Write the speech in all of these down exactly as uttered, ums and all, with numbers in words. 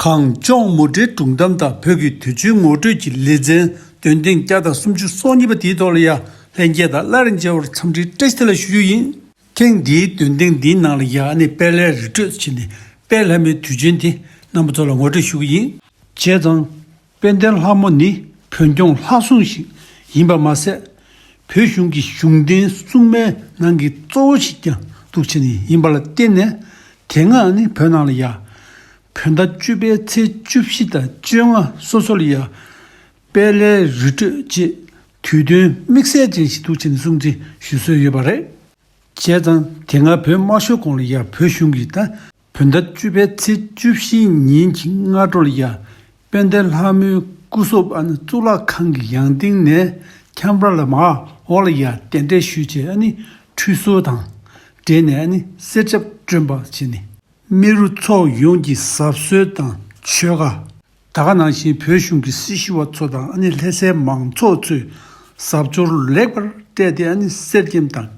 གངས་ལྗོངས་མུ་འབྲེལ་སྒྲུང་གཏམ་དང་བོད་ཀྱི་དུས་ཆེན་ངོ་སྤྲོད་ཀྱི་ལེ་ཚན་འདོན་ཐེངས་བརྒྱ་དང་སུམ་ཅུ་སོ་གཉིས་པ་དེའི་ཐོག་ལ་ཡང་ལྷན་རྒྱས་དང་སླར་མཇལ་བར་འཚམས་འདྲིའི་བཀྲ་ཤིས་བདེ་ལེགས་ཞུ་རྒྱུ་ཡིན། ཐེངས་འདིའི་འདོན་ཐེངས་འདིའི་ནང་ལ་ཡང་ནི་དཔལ་ལྷའི་རི་ཁྲོད་ཅེས་ནི་དཔལ་ལྷ་མོའི་དུས་ཆེན་དེ་རྣམ་པ་ཚོ་ལ་ངོ་སྤྲོད་ཞུ་གི་ཡིན། བྱས་ཙང་། དཔལ་ལྡན་ལྷ་མོ་ནི་བོད་སྐྱོང་ལྷ་སྲུང་ཞིག་ཡིན་པ་མ་ཟད། བོད་གཞུང་གི་གཞུང་འདིང་སྲུང་མའི་ནང་གི་གཙོ་བོ་ཞིག་ཀྱང་འདུག་བྱས་ནས་ཡིན་པ་ལ་བརྟེན་ནས། དེ་སྔ་ནི་བོད་ནང་ལ་ཡ། བོད་ཟླ་བཅུ་པའི་ཚེས་བཅུ་བཞི་དང་བཅོ་ལྔ་སོ་སོ་ལ་ཡ། དཔལ་ལྷའི་རི་ཁྲོད་ཅེས་དུས་སྟོན་དམིགས་བསལ་ཅན་ཞིག་འདུག་བྱས་ནས་སྲུང་བརྩི་ཞུ་སྲོལ་ཡོད་པ་རེད། བྱས་ཙང་དེ་སྔ་བོད་མ་ཤོར་གོང་ལ་ཡ་བོད་གཞུང་གིས་ད་བོད་ཟླ་བཅུ་པའི་ཚེས་བཅུ་བཞིའི་ཉིན་གྱི་སྔ་དྲོ་ལ་ཡ་དཔལ་ལྡན་ལྷ་མོའི་སྐུ་གཟུགས་ཨ་ནི་གཙུག་ལག་ཁང་གི་ཡང་སྟེང་ནས་ཁྱམས་ར་ལ་མར་འོག་ལ་ཡ་གདན་འདྲེན་ཞུས་བྱས་ཨ་ནི་ཁྲུས་གསོལ་དང་འབྲེལ་ནས་ཨ་ནི་གསེར་ཆབ་བསྐྲུན་པ་བྱས་ནས། མི་རུ་ཚོགས་ཡོངས་ཀྱི་གཟབ་གསོལ་དང་ཆོ་ག་ད་ག་ནང་བཞིན་བོད་གཞུང་གི་སྲི་ཞུ་བ་ཚོ་དང་ཨ་ནི་ལྷ་སའི་མང་ཚོགས་ཚོས་གཟབ་མཆོར་ལེགས་པར་སྤྲས་ཏེ་ཨ་ནི་གསེར་སྐྱེམས་དང་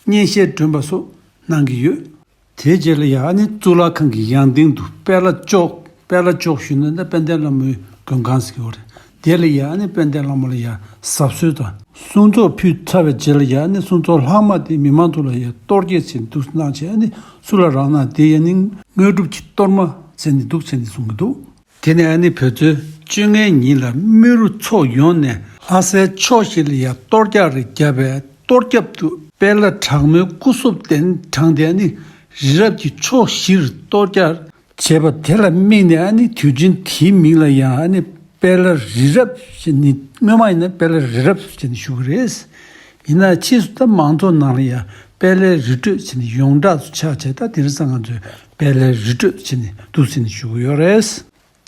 སྙན་ཤལ་སྒྲོན་པ་སོགས་གནང་གི་ཡོད། དེའི་རྗེས་ལ་ཡང་ཨ་ནི་གཙུག་ལག་ཁང་གི་ཡང་སྟེང་དུ་དཔལ་ལྷ་ལྕོག་དཔལ་ལྷ་ལྕོག་ཞུས་ན་ད་དཔལ་ལྡན་ལྷ་མོའི་མགོན་ཁང་ཟེར་གྱི་ཡོད་རེད། དེ་ལ་ཡང་ཨ་ནི་དཔལ་ལྡན་ལྷ་མོ་ལ་ཡང་གཟབ་གསོལ་དང་། གསུང་ཆོག་ཕུལ་ཚར་བའི་རྗེས་ལ་ཡང་ནི་གསུང་ཆོག་ལྷག་མ་དེ་མི་མང་ཚོ་ལ་ཡང་གཏོར་སྐྱེལ་བྱས་འདུག་གནང་བྱས་ནི་སུ་ལ་རག་ན་དེ་ཡང་ནི་དངོས་གྲུབ་ཀྱི་གཏོར་མ་བྱས་ནི་འདུག་བྱས་ནི་གསུང་གི་འདུག་དེ་ནས་ཨ་ནི་བོད་ཚེས་བཅོ་ལྔའི་ཉིན་ལ་མི་རུ་ཚོགས་ཡོངས་ནས་ལྷ་སའི་ཕྱོགས་བཞི་ལ་ཡང་གཏོར་རྒྱག་རེ་བརྒྱབ་པའི་གཏོར་རྒྱབ་ཏུ་དཔལ་ལྷ་དྲག་མོའི་སྐུ་གཟུགས་གདན་དྲངས་ཏེ་ཨ་ནི་རི་རབ་ཀྱི་ཕྱོགས་བཞིར་གཏོར་རྒྱག་བྱས་པ་དེ་ལ་དམིགས་ནས་ཨ་ནི་དུས་ཆེན་དེའི་མིང་ལ་ཡང་ཨ་ནི་དཔལ་ལྷ་རི་རབ་ཞེས་ནི་སྔོན་མ་ཡིན་ན་དཔལ་ལྷ་རི་རབ་ཞེས་ནི་ཞུ་གི་རེད། ཡིན་ན་ཕྱིས་སུ་ད་མང་ཚོགས་ནང་ལ་ཡང་དཔལ་ལྷའི་རི་ཁྲོད་ཞེས་ནི་ཡོངས་གྲགས་སུ་ཆགས་བྱས་ད་དེང་སང་ང་ཚོས་དཔལ་ལྷའི་རི་ཁྲོད་ཞེས་ནི་འདུག་ཟེར་ནི་ཞུ་གི་ཡོད་རེད། བྱས་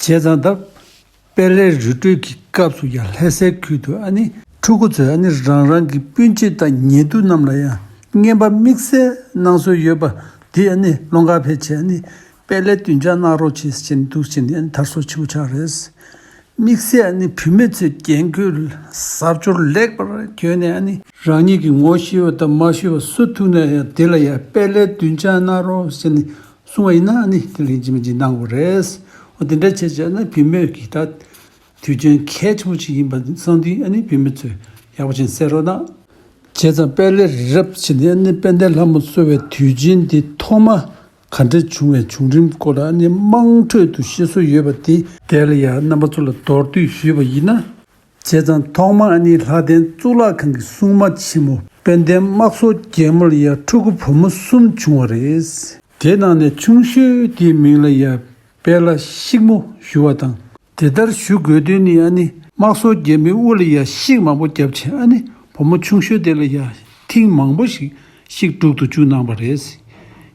ཙང་ད་དཔལ་ལྷའི་རི་ཁྲོད་ཀྱི་སྐབས་སུ་ཡང་ལྷ་སའི་ཁུལ་དུ་ཨ་ནི་ཕྲུ་གུ་ཚོས་ཨ་ནི་རང་རང་གི་སྤུན་མཆེད་དང་ཉེ་དུ་རྣམས་ལ་ཡང་རྔན་པ་དམིགས་བསལ་གནང་སྲོལ་ཡོད་པ་དེ་ཨ་ནི་སློང་གར་ཕེབས་བྱས་ཨ་ནི་དཔལ་ལྷའི་གདུན་ཕྱག་གནང་རོགས་བྱེད་ཟེར་ནས་འདུག་ཟེར་ནས་ཨ་ནི་དར་སྲོལ་ཆེན་པོ་ཆགས་རེད། དམིགས་བསལ་ཨ་ནི་བུད་མེད་ཚོས་རྒྱན་གོས་གཟབ་མཆོར་ལེགས་པར་གྱོན་ནས་ཨ་ནི་རང་ཉིད་ཀྱི་ངོ་ཤེས་པ་དང་མ་ཤེས་པ་སུ་ཐུག་ན་ཡང་དེ་ལ་ཡང་དཔལ་ལྷའི་གདུན་ཕྱག་གནང་རོགས་ཟེར་ནས་གསུངས་པ་ཡིན་ན་ཨ་ནི་དེ་ལ་ཡིན་གཅིག་མིན་གཅིག་གནང་དགོས་རེད། འོ་དེ་འདྲ་བྱས་བྱས་ན་བུད་མེད་ཀྱི་ད་དུས་ཆེན་གལ་ཆེན་པོ་ཞིག་ཡིན་པ་བསམ་དུས་ཨ་ནི་བུད་མེད་ཚོས་ཡག་པོ་བྱས་གསན་རོགས་གནང་། བྱས་ཙང་དཔལ་ལྷའི་རི་རབ་ཕྱིན་ནས་ཨ་ནི་དཔལ་ལྡན་ལྷ་མོ་གསོལ་བའི་དུས་ཆེན་འདི་ཐོག་མ་ག་འདྲ་བྱུང་བའི་བྱུང་རིམ་སྐོར་ལ་ཨ་ནི་དམངས་ཁྲོད་དུ་བཤད་སྲོལ་ཡོད་པ་དེ་དེ་ལ་ཡང་རྣམ་པ་ཚོ་ལ་མདོར་བསྡུས་ཞུས་པ་ཡིན་ན། བྱས་ཙང་ཐོག་མར་ཨ་ནི་ལྷ་ལྡན་གཙུག་ལག་ཁང་གི་སྲུང་མ་ཆེན་མོ་དཔལ་ལྡན་དམག་ཟོར་རྒྱལ་མོ་ལ་ཡང་ཕྲུ་གུ་བུ་མོ་གསུམ་བྱུང་བ་རེད། དེ་ནང་ནས་ཆུང་ཤོས་དེའི་མིང་ལ་ཡང་དཔལ་ལྷ་ཤིག་མོ་ཞུ་བ་དང་། དེ་ལྟར་ཞུ་དགོས་དོན་ནི་ཨ་ནི་དམག་ཟོར་རྒྱལ་མོའི་དབུ་ལ་ཡང་ཤིག་མང་པོ་བརྒྱབ་བྱས་ཨ་ནི་བུ་མོ་ཆུང་ཤོས་དེ་ལ་ཡང་ཐེངས་མང་པོ་ཞིག་ཤིག་དཀྲུག་ཏུ་བཅུག་གནང་བ་རེད།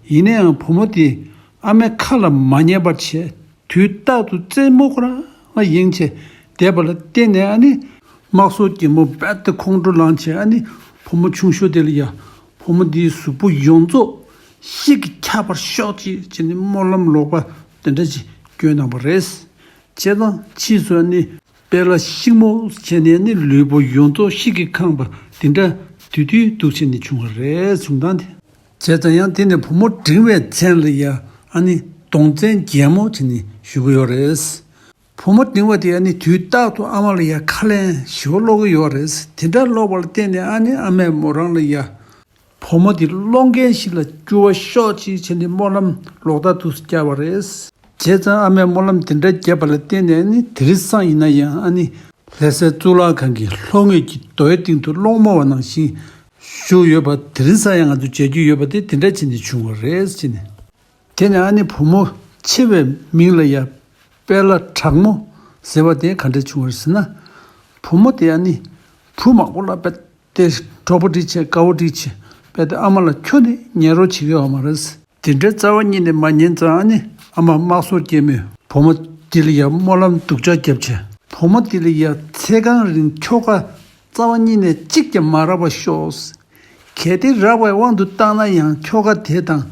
ཡིན་ན་ཡང་བུ་མོ་དེ་ཨ་མའི་ཁ་ལ་མ་ཉན་པར་བྱས། དུས་རྟག་ཏུ་རྩེད་མོ་ཁོ་རང་ལ་གཡེང་བྱས་བསྡད་པ་ལ་བརྟེན་ནས་ཨ་ནི་དམག་ཟོར་རྒྱལ་མོ་རྦད་དེ་ཁོང་ཁྲོ་ལངས་བྱས་ཨ་ནི་བུ་མོ་ཆུང་ཤོས་དེ་ལ་ཡ་བུ་མོ་འདིའི་གཟུགས་པོ་ཡོངས་རྫོགས་ཤིག་གིས་ཁྱབ་པར་ཤོག་ཅིག་ཅེས་ནི་སྨོན་ལམ་ལོག་པ་དེ་འདྲ་ཅིག་བསྐྱོན་གནང་བ་རེད། བྱས་ཙང་ཕྱིས་སུ་ཨ་ནི་དཔལ་ལྷ་ཤིག་མོ་བྱས་ནས་ཨ་ནི་ལུས་པོ་ཡོངས་རྫོགས་ཤིག་གིས་ཁེངས་པ་དེ་འདྲ་དུས་དུས་འདུག་བྱས་ནས་བྱུང་བ་རེད་བྱུང་སྟངས་དེ། བྱས་ཙང་ཡང་དེ་ནས་བུ་མོ་འབྲིང་བའི་མཚན་ལ་ཡ་ཨ་ནི་གདོང་བཙན་རྒྱལ་མོ་བྱས་ནས་ཞུ་གི་ཡོད་རེད། བུ་མོ་འབྲིང་བ་དེ་ཨ་ནི་དུས་རྟག་ཏུ་ཨ་མ་ལ་ཡ་ཁ་ལན་ཞེ་པོ་སློག་གི་ཡོད་རེད། དེ་འདྲ་སློག་པ་ལ་བརྟེན་ནས་ཨ་ནི་ཨ་མས་མོ་རང་ལ་ཡ་བུ་མོ་དེ་སློང་མཁན་ཞིག་ལ་འགྱུར་བ་ཤོག་ཅིག་བྱས་ནས་སྨོན་ལམ་ལོག་ལྟར་དུ་བསྐྱལ་བ་རེད། བྱས་ཙང་ཨ་མས་སྨོན་ལམ་དེ་འདྲ་བརྒྱབ་པ་ལ་བརྟེན་ནས་ཨ་ནི་དེ་རིང་སང་ཡིན་ན་ཡང་ཨ་ནི་ལྷ་སའི་གཙུག་ལག་ཁང་གི་ལྷོ་ངོས་ཀྱི་རྡོའི་སྟེང་དུ་སློང་མོ་བ་ནང་བཞིན་བཞུགས་ཡོད་པ་དེ་རིང་སང་ཡང་ང་ཚོས་མཇལ་རྒྱུ་ཡོད་པ་དེ་དེ་འདྲ་བྱས་ནས་བྱུང་བ་རེད་ཟེར་ནས། དེ་ནས་ཨ་ནི་བུ་མོ་ཆེ་བའི་མིང་ལ་ཡ་དཔལ་ལྷ་དྲག་མོ་ཟེར་བ་དེ་ག་འདྲ་བྱུང་བ་རེད་ཟེར་ན། བུ་མོ་དེ་ཨ་ནི་བུ་མང་པོ་ལ་དཔེ་དེ་གྲོགས་པོ་འདྲ་བྱས་དགའ་བོ་འདྲ་བྱས་དཔེ་དེ་ཨ་མ་ལ་ཁྱོན་ནས་ཉན་རོགས་བྱེད་ཀྱི་ཡོད་མ་རེད། དེ་འདྲའི་རྩ་བ་ཉིད་ནས་མ་ཉན་ཙང་ཨ་ནི་ཨ་མ་དམག་ཟོར་རྒྱལ་མོས་བུ་མོ་དེ་ལ་ཡ་སྨོན་ལམ་སྡུག་ཅག་བརྒྱབ་བྱས་བུ་མོ་དེ་ལ་ཡ་ཚེ་གང་རིང་ཁྱོ་ག་རྩ་བ་ཉིད་ནས་གཅིག་ཀྱང་མ་རག་པར་ཤོག་གལ་ཏེ་རག་པའི་དབང་དུ་བཏང་ན་ཡང་ཁྱོ་ག་དེ་དང་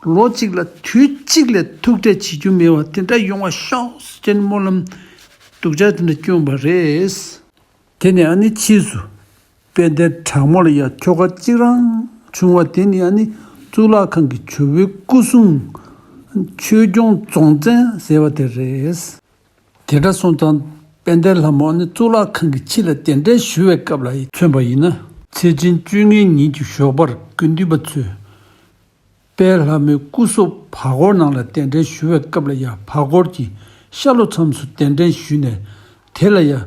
ལོ་གཅིག་ལ་དུས་གཅིག་ལས་ཐུག་འཕྲད་བྱེད་རྒྱུ་མེད་པ་དེ་འདྲ་ཡོང་བ་ཤོག་ཅེས་སྨོན་ལམ་སྡུག་ཅག་དེ་འདྲ་བསྐྱོན་པ་རེད། དེ་ནས་ཨ་ནི་ཕྱིས་སུ་དཔལ་ལྡན་དྲག་མོ་ལ་ཡང་ཁྱོ་ག་གཅིག་རང་བྱུང་བ་དེ་ནི་ཨ་ནི་གཙུག་ལག་ཁང་གི་ཇོ་བོའི་སྐུ་གསུང་ ཆོས་སྐྱོང་རྫོང་བཙན་ཟེར་བ་དེ་རེད། དེ་འདྲ་སོང་ཙང་དཔལ་ལྡན་ལྷ་མོ་ནི་གཙུག་ལག་ཁང་གི་ཕྱི་ལ་གདན་འདྲེན་ཞུ་བའི་སྐབས་ལ་མཚོན་པ་ཡིན་ན། ཚེས་ཆེན་བཅོ་ལྔའི་ཉིན་གྱི་ཞོགས་པར་དགེ་འདུན་པ་ཚོས་དཔལ་ལྷ་མོའི་སྐུ་གཟུགས་བར་སྐོར་ནང་ལ་གདན་འདྲེན་ཞུ་བའི་སྐབས་ལ་ཡང་བར་སྐོར་གྱི་ཤར་ལྷོ་མཚམས་སུ་གདན་འདྲེན་ཞུས་ནས། དེ་ལ་ཡང་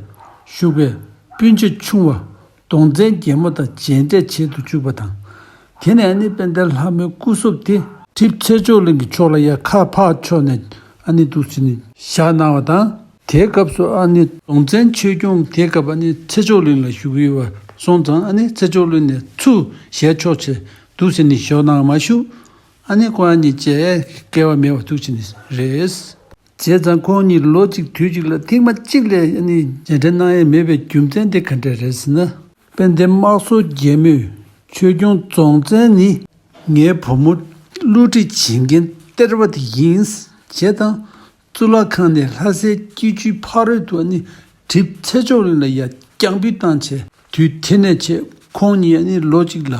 བཞུགས་པའི་སྤུན་མཆེད་ཆུང་བ་གདོང་བཙན་རྒྱལ་མོ་དང་མཇལ་འཕྲད་བྱེད་དུ་བཅུག་པ་དང་། དེ་ནས་ཨ་ནི་དཔལ་ལྡན་ལྷ་མོའི་སྐུ་གཟུགས་དེ་གྲིབ་ཚེ་མཆོག་གླིང་གི་ཕྱོགས་ལ་ཡ་ཁ་ཕར་ཕྱོགས་ནས་ཨ་ནི་འདུག་སེ་ནི་བཞག་གནང་བ་དང་། དེའི་སྐབས་སུ་ཨ་ནི་གདོང་བཙན་ཆོས་སྐྱོང་དེའི་སྐབས་ཨ་ནི་ཚེ་མཆོག་གླིང་ལ་བཞུགས་ཡོད་པ་སོང་ཙང་། ཨ་ནི་ཚེ་མཆོག་གླིང་ནས་ཚུར་ཞལ་ཕྱོགས་བྱས་འདུག་སེ་ནི་བཞུགས་གནང་མ་བཞུགས། ཨ་ནི་ཁོང་ཨ་ནི་མཇལ་སྐལ་བ་མེད་པ་འདུག་སེ་ནི་རེད། བྱས་ཙང་ཁོང་གཉིས་ལོ་གཅིག་དུས་གཅིག་ལ་ཐེངས་མ་གཅིག་ལས་ཨ་ནི་མཇལ་འཕྲད་གནང་ཡས་མེད་པའི་རྒྱུ་མཚན་དེ་ག་འདྲ་རེད་ཟེར་ན། དཔལ་ལྡན་དམག་ཟོར་རྒྱལ་མོས་ཆོས་སྐྱོང་རྫོང་བཙན་ནི་ངའི་བུ་མོ་བསླུ་བྲིད་བྱེད་མཁན་སྟེར་བ་དེ་ཡིན། བྱས་ཙང་གཙུག་ལག་ཁང་ནས་ལྷ་སའི་སྐྱིད་ཆུའི་ཕ་རོལ་དུ་ཨ་ནི་གྲིབ་ཚེ་མཆོག་གླིང་ལ་ཡ་རྒྱང་འབུད་བཏང་བྱས། དུས་དེ་ནས་བྱས་ཁོང་གཉིས་ཨ་ནི་ལོ་གཅིག་ལ་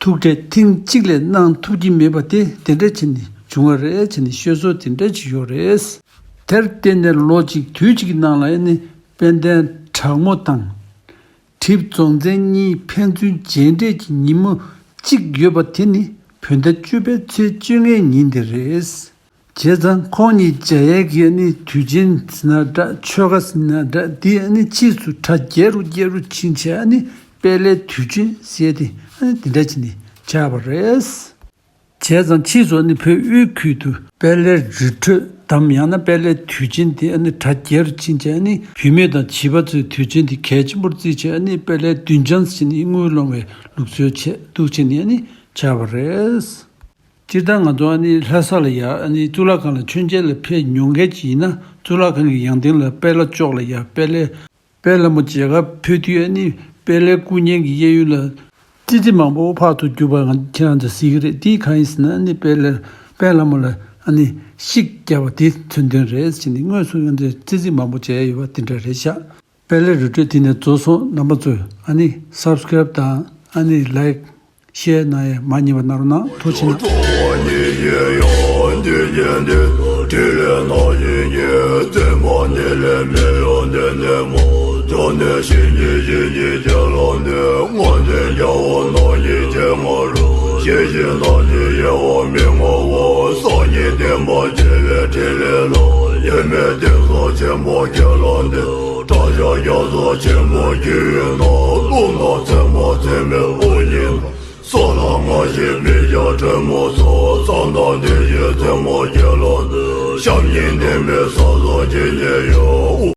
ཐུག་འཕྲད་ཐེངས་གཅིག་ལས་གནང་ཐུབ་ཀྱི་མེད་པ་དེ་དེ་འདྲ་བྱས་ནས་བྱུང་བ་རེད་བྱས་ནས་ཤོད་སྲོལ་དེ་འདྲ་ཅིག་ཡོད་རེད། དེར་བརྟེན་ནས་ལོ་གཅིག་དུས་གཅིག་གི་ནང་ལ་ཨ་ནི་དཔལ་ལྡན་དྲག་མོ་དང་། གྲིབ་རྫོང་བཙན་གཉིས་ཕན་ཚུན་མཇལ་འཕྲད་ཀྱི་ཉིན་མོ་གཅིག་ཡོད་པ་དེ་ནི་བོད་ཟླ་བཅུ་པའི་ཚེས་བཅོ་ལྔའི་ཉིན་དེ་རེད། བྱས་ཙང་ཁོང་གཉིས་མཇལ་ཡས་ཀྱི་ཨ་ནི་དུས་ཆེན་ཟེར་ན་འདྲ། ཆོ་ག་ཟེར་ན་འདྲ། དེ་ཨ་ནི་ཕྱིས་སུ་གྲ་རྒྱས་རུ་རྒྱས་རུ་ཕྱིན་བྱས་ཨ་ནི་དཔལ་ལྷའི་དུས་ཆེན་ཟེར་ཏེ་ཨ་ནི་དེ་འདྲ་བྱས་ནས་ཆགས་པ་རེད། བྱས་ཙང་ཕྱིས་སུ་ཨ་ནི་བོད་དབུས་ཁུལ་དུ་དཔལ་ལྷའི་རི་ཁྲོད་དམ་ཡང་ན་དཔལ་ལྷའི་དུས་ཆེན་དེ་ཨ་ནི་གྲ་རྒྱས་རུ་ཕྱིན་བྱས་ཨ་ནི་བུད་མེད་དང་བྱིས་པ་ཚོས་དུས་ཆེན་དེ་གལ་ཆེན་པོར་བརྩིས་བྱས་ཨ་ནི་དཔལ་ལྷའི་བདུན་ཕྱག་ཟེར་ནས་དངུལ་སློང་བའི་ལུགས་སྲོལ་བྱས་འདུག་བྱས་ནས་ཨ་ནི་ཆགས་པ་རེད། སྤྱིར་བཏང་ང་ཚོ་ཨ་ནི་ལྷ་ས་ལ་ཡ་ཨ་ནི་གཙུག་ལག་ཁང་ལ་མཆོད་མཇལ་ལ་ཕེབས་མྱོང་མཁན་ཅིག་ཡིན་ན། གཙུག་ལག་ཁང་གི་ཡང་སྟེང་ལ་དཔལ་ལྷ་ལྕོག་ལ་ཡ་དཔལ་ལྷའི་དཔལ་ལྷ་མོ་མཇལ་ཁ་ཕེབས་དུས་ཨ་ནི་དཔལ་ལྷའི་སྐུ་བརྙན་གྱི་གཡས་གཡོན་ལ་ཙི་ཙི་མང་པོ་ཕར་ཚུར་རྒྱུག་པ་ང་ཁྱེད་རང་ཚོ་གཟིགས་ཀྱི་རེད། དེ་གང་ཡིན་ཟེར་ན་ཨ་ནི་དཔལ་ལྷ་དཔལ་ལྷ་མོ་ལ་ཨ་ནི་ཤིག་བརྒྱབ་པ་དེ་མཚོན་དོན་རེད་ཟེར་ནས་དངོས་སུ་ང་ཚོས་ཙི་ཙི་མང་པོ་མཇལ་ཡོད་པ་དེ་འདྲ་རེད་ཤག་དཔལ་ལྷའི་རི་ཁྲོད་དེ་ནས་རྫོགས་སོང་། རྣམ་པ་ཚོས་ཨ་ནི་སབ་སི་ཀེ་རེབ་དང་ཨ་ནི་ལའེག་ཤེར་གནང་ཡས་མ་བསྙེལ་བ་གནང་རོགས་གནང་། ཐུགས་རྗེ་གནང་། སོགས་ལ་སྔ་ཕྱི་མི་བྱ་དྲོན་མོ་སོགས། བསམ་དང་ལྡན་ཞིང་ཐལ་མོ་རྒྱལ་ལོ་འདི། བྱམས་སྙིང་ལྡན་པའི་ས་སོགས་ཇི་སྙེད་ཡོད།